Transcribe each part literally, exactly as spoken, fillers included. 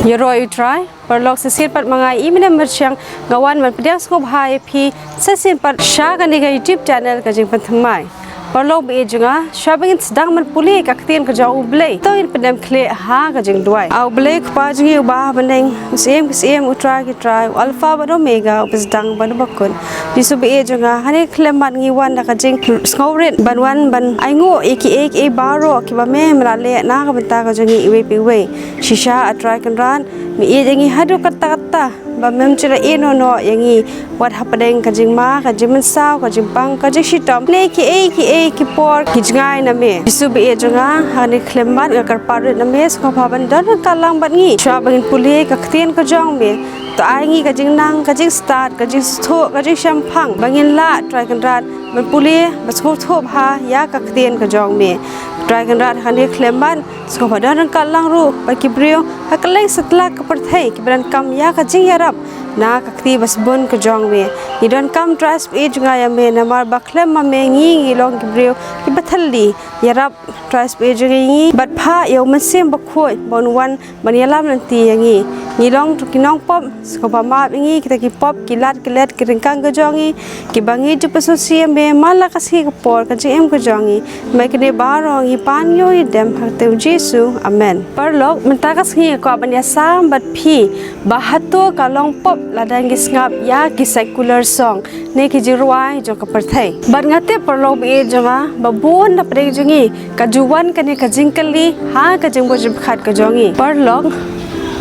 Ïaroh ïa U Trai. Paralok, shisien pat ma nga i Myniam Myrshang nga wan ban pdiang sngewbha ïa phi shisien pat sha kane ka YouTube channel Ka Jingpynthymmai. Paralok ba ïeit jong nga, shuwa ba ngin sdang ban pule ka ktien ka jong U Blei, to ngin pyndem khlieh ha ka jingduwai. A U Blei Kpa jong ngi uba ha bneng, U Syiem ki syiem, U Trai ki trai, U Alpha bad Omega, uba sdang bad uba kut. Jisu ba ïeit jong nga, ha kane ka khyllipmat ngi wan da ka jingsngewrit ban wan ban ainguh ïa kiei kiei baroh kiba me me la leh na ka bynta ka jong ngi iwei pa iwei. Shisha A Trai Kynrad, me ïeit ïa ngi haduh katta katta ba mem ju la ïehnoh noh ïa ngi, wat hapdeng ka jingma, ka jingmynsaw, ka jingpang, ka jingshitom, ne kiei kiei ki por ki jngai na me. Jisu ba ïeit jong nga, ha kane ka khyllipmat nga kyrpad rit na me, sngewbha ban don ryngkat lang bad ngi shuwa ba ngin pule ka ktien ka jong me. To ai ngi ka jingnang, ka jingstad, ka jingsngewthuh, ka jingshemphang, ba ngin lah, Trai Kynrad, ban pule, ban sngewthuh bha ïa ka ktien ka jong me. Trai Kynrad, ha kane ka khyllipmat sngewbha don ryngkat lang ruh bad ki briew ha kylleng satlak ka pyrthei kiba donkam ïa ka jingïarap na ka kti ba sbun ka jong me. Ngi donkam, Trai, sngewbha jong nga ïa me, namar ba khlem ma me ngi ngi long ki briew kiba thylli. Ïarap, Trai, sngewbha jong ngi bad phah ïa U Mynsiem Bakhuid ba un wan ban ïalam lynti ïa ngi. Ngi long tang ki nongpop, sngewbha map ïa ngi kita ki pop, ki lad ki let, ki ryngkang ka jong ngi, kiba ngi ju pynsngewsih ïa me man la ka sngi ka por ka jingim ka jong ngi. Namar kine baroh ngi pan, ngi ïohi dem ha kyrteng U Jisu. Amen. Paralok, mynta ka sngi nga kwah ban ïasam bad phi ba hato ka long pop lada ngi sngap ïa ki secular song ne ki jingrwai jong ka pyrthei. Bad nga tip, paralok ba ïeit jong nga, ba bun na pdeng jong ngi ka ju wan kane ka jingkylli ha ka jingmut jingpyrkhat ka jong ngi. Paralok,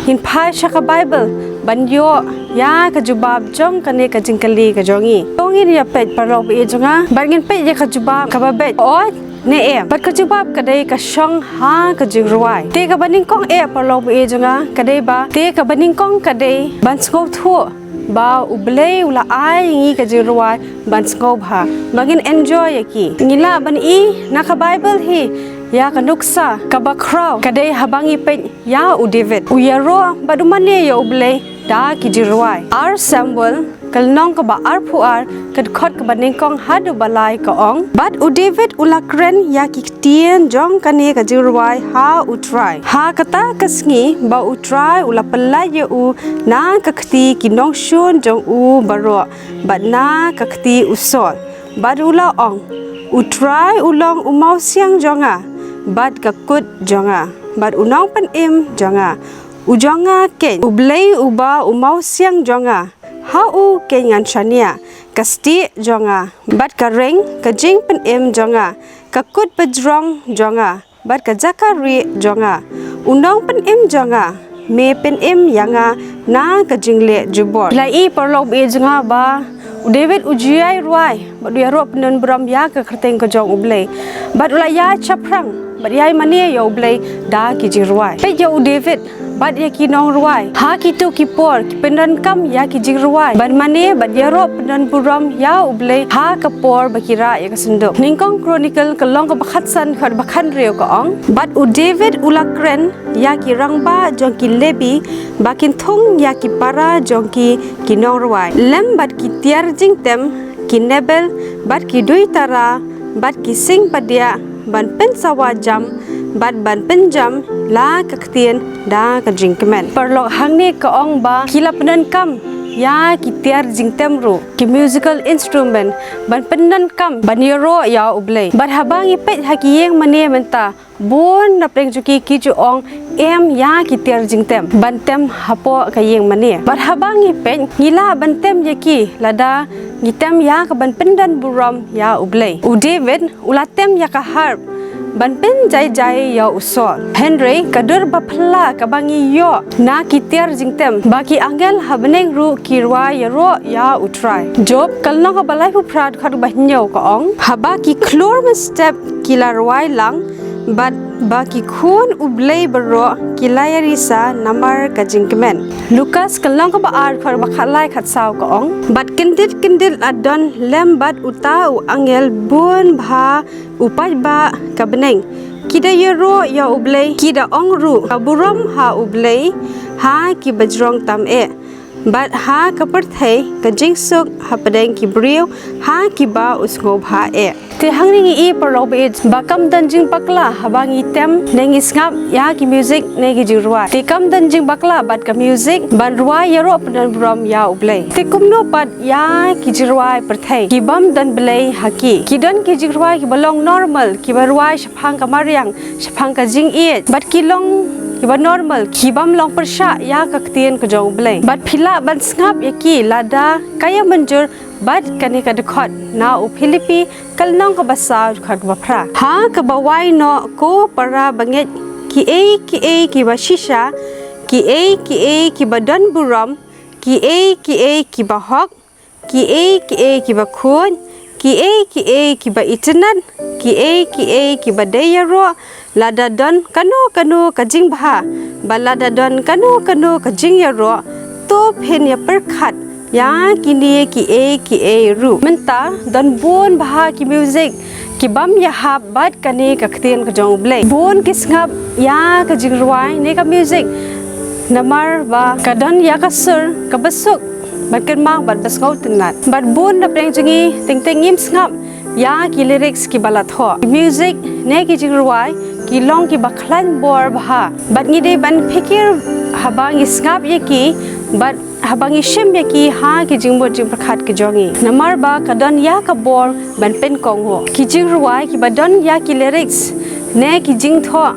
ngin phai sha ka Baibl ban ïoh ïa ka jubab jong kane ka jingkylli ka jong ngi. To ngin ïa peit, paralok ba ïeit jong nga, bad ngin peit ïa ka jubab kaba beit, oi ne em. Bad ka jubab ka dei ka shong ha ka jingrwai. Te kaba nyngkong eh, paralok ba ïeit jong nga, ka dei ba, te kaba nyngkong ka dei ban sngewthuh ba U Blei u la ai ïa ngi ka jingrwai ban sngewbha, ba ngin enjoy ïa ki. Ngi lah ban i na ka Baibl hi ïa ka nuksa kaba khraw, ka dei haba ngi peit ïa u David. U ïaroh bad u mane ïa U Blei da ki jingrwai. Ar Samuel, ka lynnong kaba arphew ar, ka dkhot kaba nyngkong haduh ba lai ka ong: Bad u David u la kren ïa ki ktien jong kane ka jingrwai ha U Trai ha kata ka sngi, ba U Trai u la pyllait ïa u na ka kti ki nongshun jong u baroh, bad na ka kti u Saul. Bad u la ong: U Trai u long u mawsiang jong nga, bad ka kut jong nga, bad u nongpynim jong nga, u jong nga keiñ, U Blei uba u mawsiang jong nga, ha u keiñ ngan shaniah. Ka stieh jong nga, bad ka ring, ka jingpynim jong nga, ka kut bajrong jong nga, bad ka jaka rieh jong nga, u nongpynim jong nga, me pynim ïa nga na ka jingleh jubor. La i, paralok ba ïeit jong nga, ba u David u ju ïai rwai bad u ïaroh pyndonburom ïa ka kyrteng ka jong U Blei, bad u la ïai shaphrang bad ïai mane ïa U Blei da ki jingrwai. Peit ïa u David bad ïa ki nongrwai ha kito ki por, ki pyndonkam ïa ki jingrwai ban mane bad ïaroh pyndonburom ïa U Blei ha ka por ba ki rah ïa ka synduk. Nyngkong Chronicle, ka lynnong kaba khatsan, dkhot ba khathynriew ka ong: Bad u David u la kren ïa ki rangbah jong ki Lebi ba kin thung ïa ki para jong ki, ki nongrwai, lem bad ki tiar jingtem, ki nebel, bad ki duitara, bad ki sing padiah, ban pynsawa jam, bad ban pynjam la ka ktien da ka jingkmen. Paralok, hangne ka ong ba ki la pyndonkam ïa ki tiar jingtem ruh, ki musical instrument, ban pyndonkam ban ïaroh ïa U Blei. Bad haba ngi peit ha ki ïing mane mynta, bun na pdeng jong ki ki ju ong em ïa ki tiar jingtem ban tem hapoh ka ïing mane. Bad haba ngi peit, ngi lah ban tem ïa ki lada ngi tem ïa ka ban pyndonburom ïa U Blei. U David u la tem ïa ka harp ban pynjaijai ïa u Saul. Hynrei ka dur ba phylla kaba ngi ïoh na ki tiar jingtem, ba ki angel ha bneng ruh ki rwai ïaroh ïa U Trai. Job, ka lynnong kaba laiphew phra, dkhot ba hynñiew ka ong: Haba ki khlur mynstep ki la rwai lang, bad ba ki khun U Blei baroh ki la ïarisa namar ka jingkmen. Lukas, ka lynnong kaba ar, dkhot ba khatlai khatsaw ka ong: Bad kyndit kyndit la don lem bad uta u angel bun bha u paidbah ka bneng, ki da ïaroh ïa U Blei, ki da ong ruh: Ka burom ha U Blei ha ki bajrong tam eh, bad ha ka pyrthei ka jingsuk hapdeng ki briew ha kiba u sngewbha eh. Te hangne ngi i paralok baieit ba kam don jingbakla haba ngi tem ne ngi sngap ïa ki music ne ki jingrwai. Te kam don jingbakla bad ka music ban rwai ïaroh pyndonburom ïa U Blei. Te kumno pat ïa ki jingrwai pyrthei ki bym don Blei ha ki. Ki don ki jingrwai kiba long normal, kiba rwai shaphang ka mariang, shaphang ka jingïeit, bad ki long kiba normal, ki bym long pyrshah ïa ka ktien ka jong U Blei. Bad phi lah ban sngap ïa ki lada ka ïa mynjur bad kane ka dkhot na u Philippi ka lynnong kaba saw dkhot kaba phra. Ha kaba wai noh ko para bangeit, kiei kiei kiba shisha, kiei kiei kiba don burom, kiei kiei kiba hok, kiei kiei kiba khuid, kiei kiei kiba itynnad, kiei kiei kiba dei ïaroh, lada don kano kano ka jingbha, ba lada don kano kano ka jingïaroh, to phin ïa pyrkhat ïa kine kiei kiei ruh. Mynta don bun bha ki music ki bym ïahap bad kane ka ktien ka jong U Blei. Bun ki sngap ïa ka jingrwai ne ka music namar ba ka don ïa ka sur kaba suk, ba kynmaw bad ba sngewtynnat. Bad bun na pdeng jong ngi teng teng ngim sngap ïa ki lyrics kiba la thoh. Ki music ne ki jingrwai ki long kiba khlaiñ bor bha. Bad ngi dei ban phikir haba ngi sngap ïa ki, bad haba ngi shim ïa ki ha ki jingmut jingpyrkhat ki jong ngi. Namar ba ka don ïa ka bor ban pynkohnguh. Ki jingrwai kiba don ïa ki lyrics ne ki jingthoh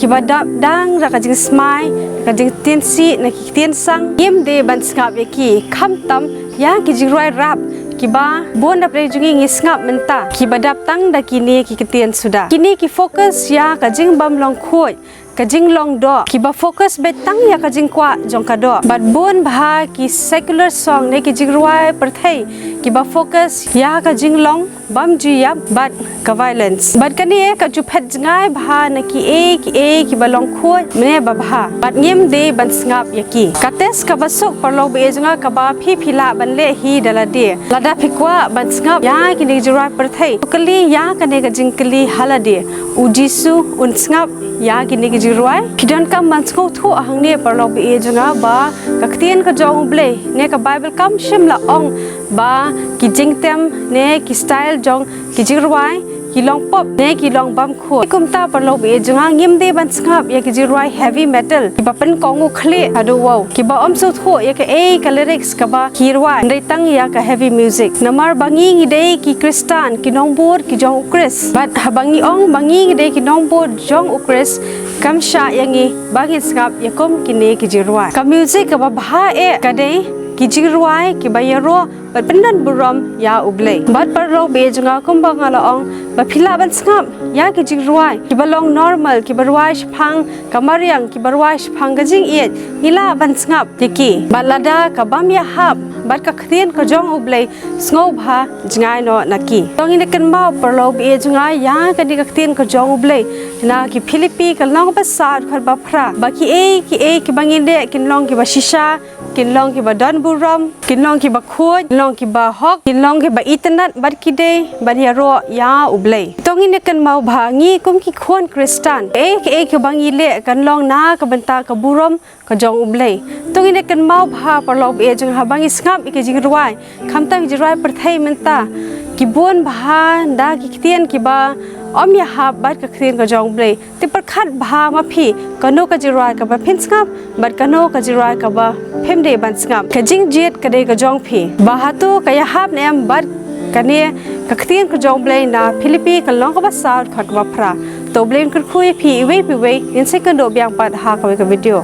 kiba dap dang da ka jingsmai, ka jingtieng sih ne ki tieng sang, ngim dei ban sngap ïa ki. Khamtam ïa ki jingrwai rap kiba bun na pdeng jong ngi ngi sngap mynta, kiba dap tang da kine ki ktien suda. Kine ki focus ïa ka jingbym long khuid, ka jinglong doh, kiba focus beit tang ïa ka jingkwah jong ka doh. Bad bun bha ki secular song ne ki jingrwai pyrthei kiba focus ïa ka jinglong bymjylliew bad ka violence. Bad kane ka ju phet jngai bha na kiei kiei kiba long khuid ne ba bha. Bad ngim dei ban sngap ïa ki. Ka test kaba suk paralok baieit jong nga kaba phi phi lah ban leh hi da lade. Lada phi kwah ban sngap ïa kine ki jingrwai pyrthei, to kylli ïa kane ka jingkylli ha lade: U Jisu un sngap ïa kine ki jingrwai? Phi donkam ban sngewthuh hangne paralok baieit jong nga ba ka ktien ka jong U Blei ne ka Bible kam shym la ong ba ki jingtem ne ki style jong ki jingrwai ki long pop ne ki long bym khuid. Kumta paralok baieit jong nga, ngim dei ban sngap ïa ki jingrwai heavy metal kiba pynkohnguh khlieh haduh wow, kiba ym sngewthuh ïa kaei ka lyrics kaba ki rwai, hynrei tang ïa ka heavy music. Namar ba ngi ngi dei ki Khristan, ki nongbud ki jong U Khrist. Bad haba ngi ong ba ngi ngi dei ki nongbud jong U Khrist, kam shah ïa ngi ba ngin sngap ïa kum kine ki jingrwai. Ka music kaba bha eh ka dei ki jingrwai kiba ïaroh bad pyndonburom ïa U Blei. Bad paralok baieit jong nga, kumba nga la ong, ba phi lah ban sngap ïa ki jingrwai kiba long normal, kiba rwai shaphang ka mariang, kiba rwai shaphang ka jingïeit, ngi lah ban sngap ïa ki. Bad lada ka bym ïahap bad ka ktien ka jong U Blei, sngewbha jngai noh na ki. To ngin ïa kynmaw paralok baieit jong nga ïa kane ka ktien ka jong U Blei na ki Philippi ka lynnong ba saw dkhot ba phra, ba kiei kiei kiba ngin leh kin long kiba shisha, kin long kiba don burom, kin long kiba khuid, kin long kiba hok, kin long kiba itynnad, bad ki dei ban ïaroh ïa U Blei. To ngin ïa kynmaw bha, ngi kum ki khun Khristan, kiei kiei kiba ngi leh kan long na ka bynta ka burom ka jong U Blei. To ngin ïa kynmaw bha paralok baieit jong nga, haba ngi sngap ïa ki jingrwai, khamtam ki jingrwai pyrthei mynta, ki bun bha da ki ktien kiba ym ïahap bad ka ktien ka jong U Blei. Te pyrkhat bha ma phi, kano ka jingrwai kaba phin sngap bad kano ka jingrwai kaba phim dei ban sngap. Ka jingjied ka dei ka jong phi, ba hato ka ïahap ne em bad kane ka ktien ka jong U Blei na Philippi ka lynnong kaba saw dkhot kaba phra. To U Blei un kyrkhu ïa phi iwei pa iwei. Ngin sa ïakynduh biang pat ha kawei ka video.